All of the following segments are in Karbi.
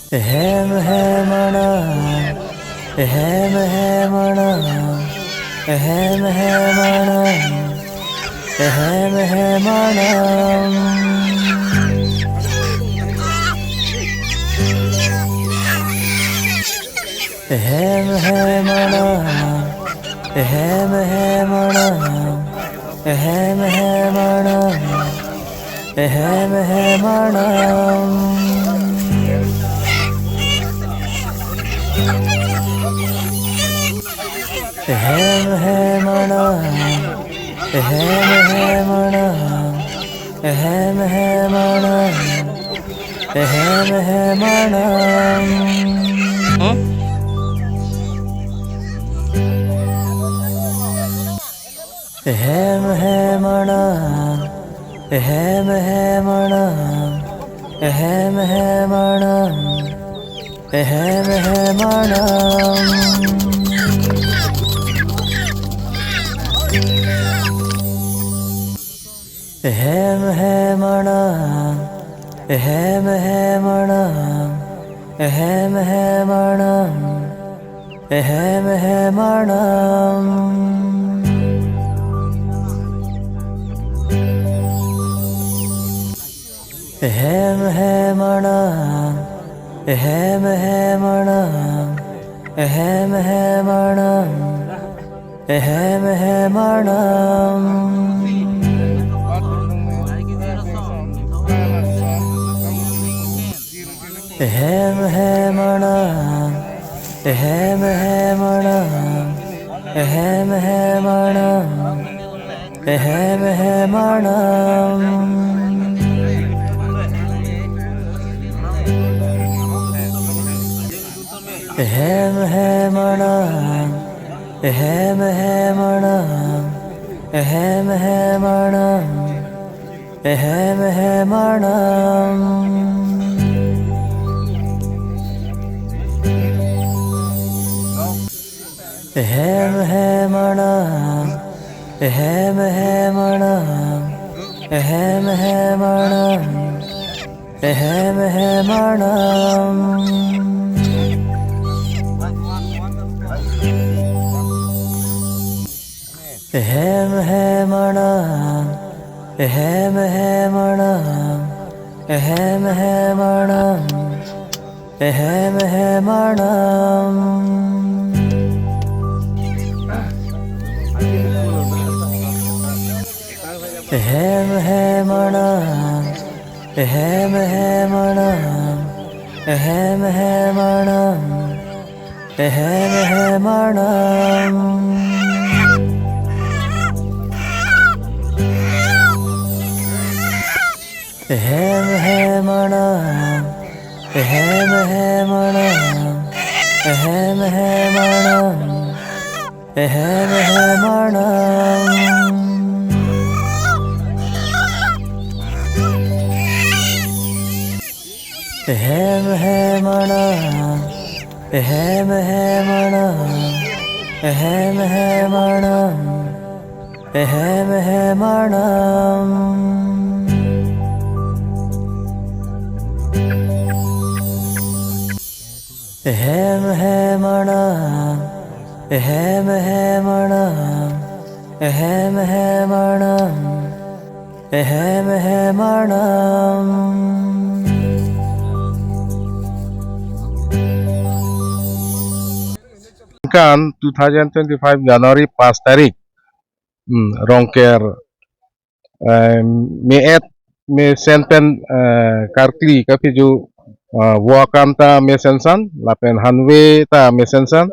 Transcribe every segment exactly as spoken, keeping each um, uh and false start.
Ehem ehem Arnam, ehem ehem Arnam, ehem ehem Arnam, ehem ehem Arnam. Ehem ehem Arnam, ehem ehem Arnam, ehem ehem Arnam, ehem ehem Arnam. Ehem ehem Arnam, ehem ehem Arnam, ehem ehem Arnam, ehem ehem Arnam. Ehem ehem Arnam, ehem ehem Arnam, ehem ehem Arnam, ehem ehem Arnam. Ehem ehem Arnam, ehem ehem Arnam, ehem ehem Arnam, ehem ehem Arnam. Ehem ehem Arnam, ehem ehem Arnam, ehem ehem Arnam, ehem ehem Arnam. Ehem ehem Arnam, ehem ehem Arnam, ehem ehem Arnam, ehem ehem Arnam. Ehem ehem Arnam, ehem ehem Arnam, ehem ehem Arnam, ehem ehem Arnam. Ehem ehem Arnam, ehem ehem Arnam, ehem ehem Arnam, ehem ehem Arnam. Ehem ehem Arnam, ehem ehem Arnam, ehem ehem Arnam, ehem ehem Arnam. Ehem ehem Arnam, ehem ehem Arnam, ehem ehem Arnam, ehem ehem Arnam. Ehem ehem Arnam, ehem ehem Arnam, ehem ehem Arnam, ehem ehem Arnam. Ehem ehem Arnam, ehem ehem Arnam, ehem ehem Arnam, ehem ehem Arnam. Ehem ehem Arnam, ehem ehem Arnam, ehem ehem Arnam, ehem ehem Arnam. Kan two thousand twenty-five January pas tarik, hmm, Rongker, eh, me-et mesen pen, eh, karkli kapiju, eh, vo akam ta mesensan, lapen hanve ta mesensan,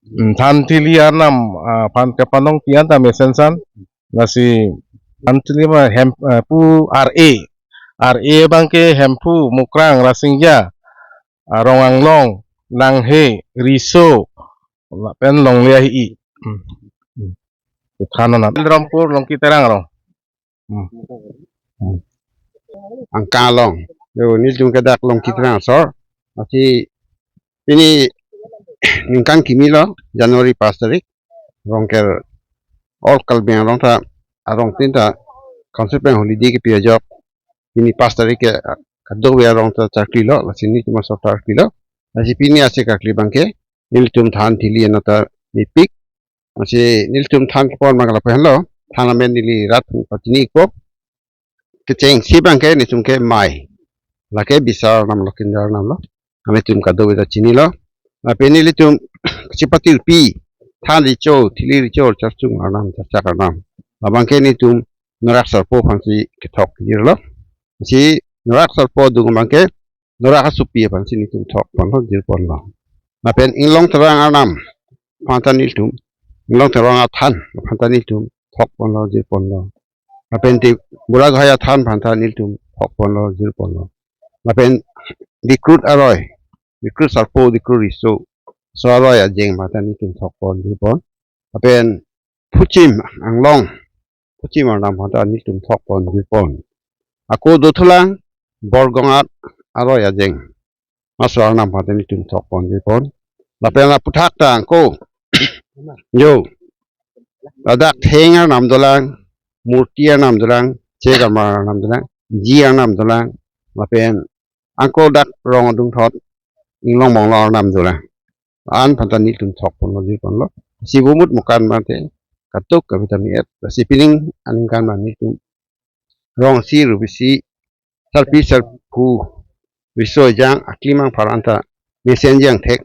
hmm, than thili Arnam, ah, aphan kapanong pi-an ta mesensan, lasi than thili ma hem, eh, pu R A, R A abang ke Hemphu, Mukrang, Rasingja, ah, Rong Anglong, Langhe, Riso, lapen Longle ahi. Hmm. Hmm. Than nang. Rampur, Longki Terang arong. Hmm. Hmm. Angka along. Yo, nelitum ke dak Longki Terang asor. Lasi pini ningkan kimi lo, January pas tarik. Rongker all Karbi Anglong ta, arongtin ta, council pen holiday kepi ajok. Pini pas tarik ke, ah, kadokave arong ta charklilo, lasi nelitum aso charklilo. Lasi pini ase karkli abangke nelitum than thili anat ta mepik. Lasi nelitum than kepon abang lapu henlo. Than amen neli rat pachini ikpo. Kechengsi abangke nelitum ke mei. Lake Bisa arnam lo, Kinjar arnam lo. Nelitum kadokave ta chinilo. Lapen nelitum chipatiri pi, than recho, thili recho, charchung arnam, charchak arnam, labangke nelitum Norak Sarpo aphansi kethok jirlo. Si Norak Sarpo adung abangke Norak Asopi aphansi nelitum thokponlo, jirponlo. Lapen Inglong Terang arnam aphan ta nelitum, Inglong Terang athan aphan ta nelitum thokponlo, jirponlo. Lapen te Bura Gohai athan aphan ta nelitum thokponlo, jirponlo. Lapen Dikrut aroi, Dikrut Sarpo, Dikrut Riso, laso aroi ajeng aphan ta nelitum thokpon, jirpon. Lapen Phuchim Anglong, Phuchim arnam aphan ta nelitum thokpon, jirpon. Ako dothulang Borgongat aroi ajeng, laso arnam aphan ta nelitum thokpon, jirpon. Lapen aputhak ta ako, jo, ladak Theng arnam dolang, Murti arnam dolang, Chegamar arnam dolang, Ji arnam dolang, lapen ako dak rong adungthot Inglong Monglo arnam dolang. An aphan ta nelitum thokponlo, jirponlo. Si bumut mukan mate katuk kavita mi et. Si pining aningkan ma nelitum rongsi rubisi, sarpi sarpo, riso ejang, aklimang pharanta mesen jangthek,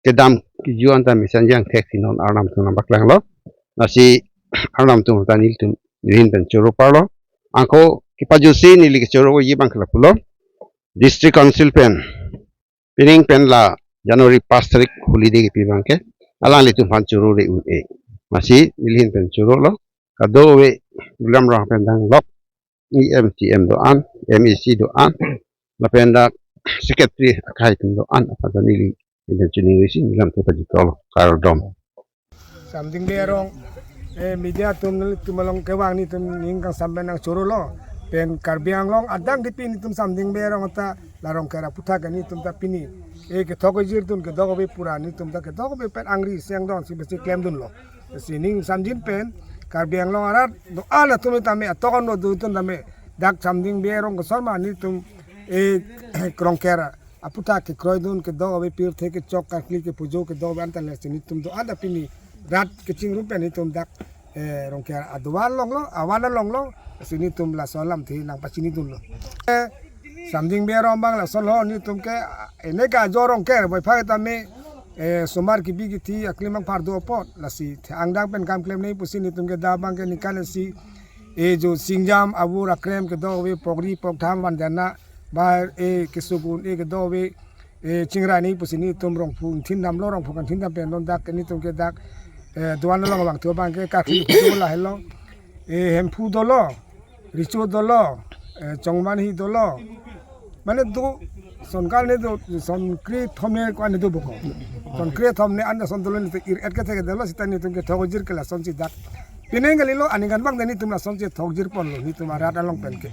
kedam keju anta mesen jangthek si non arnam atum nangpaklanglo. Lasi arnam atum ta nelitum nelihin pen choro parlo. Ako kepajutsi neli kechoroji abangke lapulo. District Council pen pining pen la January pas tarik holiday kipi abangke alanglitum aphan choro re un-e. Lasi nelihin pen chorolo. Kadokave Gulam Rong pen danglok, E M, C M do-an, M A C do-an, lapen dak secretary akhai atum do-an aphan ta neli neli chiningrisi neli lamthe pajutlo, kardom. Samding Bey arong, eh, media atum nelitum along kevang nelitum ning kangsam pen nangchorolo. Pen Karbi Anglong adang dipi nelitum Samding Bey arong ta la Rongker aputhak nelitum ta pini, eh, kethok kejir atum kedokave pura nelitum ta kedokave pen angri seng dongsi besi klemdunlo. Si ning samjin pen Karbi Anglong arat do-an atum tame, atokon do atum tame, dak Samding Bey arong kosonma nelitum, eh, Rongker aputhak kekroidun, kedokave pirthe kechok karkli kepujo kedokave anta le si nelitum do-an ta pini rat kachingrum pen nelitum dak, eh, Rongker aduan longlo, awan longlo, si nelitum laso alamthe nangpachinidunlo. Eh, Samding Bey arong abang lasonlo, nelitum ke, eh, ne ka jo Rongker boipha tame, eh, somar kebi kethe aklimang phar do apot, lasi the angdeng pen kam klemnei pusi nelitum ke dak abangke ningkan si, eh, jo singjam, avur akrem kedokave, pokri poktham, vanjana, bahar, eh, kesukun, eh, kedokave, eh, chingranei pusi nelitum Rongphu ingthin damlo, Rongphu kangthin dam pen non dak nelitum ke dak, eh, duan along vangthu abangke karkli do lahelo, eh, Hemphu dolo, Richo dolo, eh, Chongmanhi dolo. Mane do, son kar ne do, son kre thom ne ko ane do boko. Son kre thom ne ane son dolo ne to ir et ke thek dolo seta nelitum kethok kejir ke lasonsi dak. Pining kalilo aningkan abang nelitum lasonsi thok jirponlo nelitum arat along pen ke.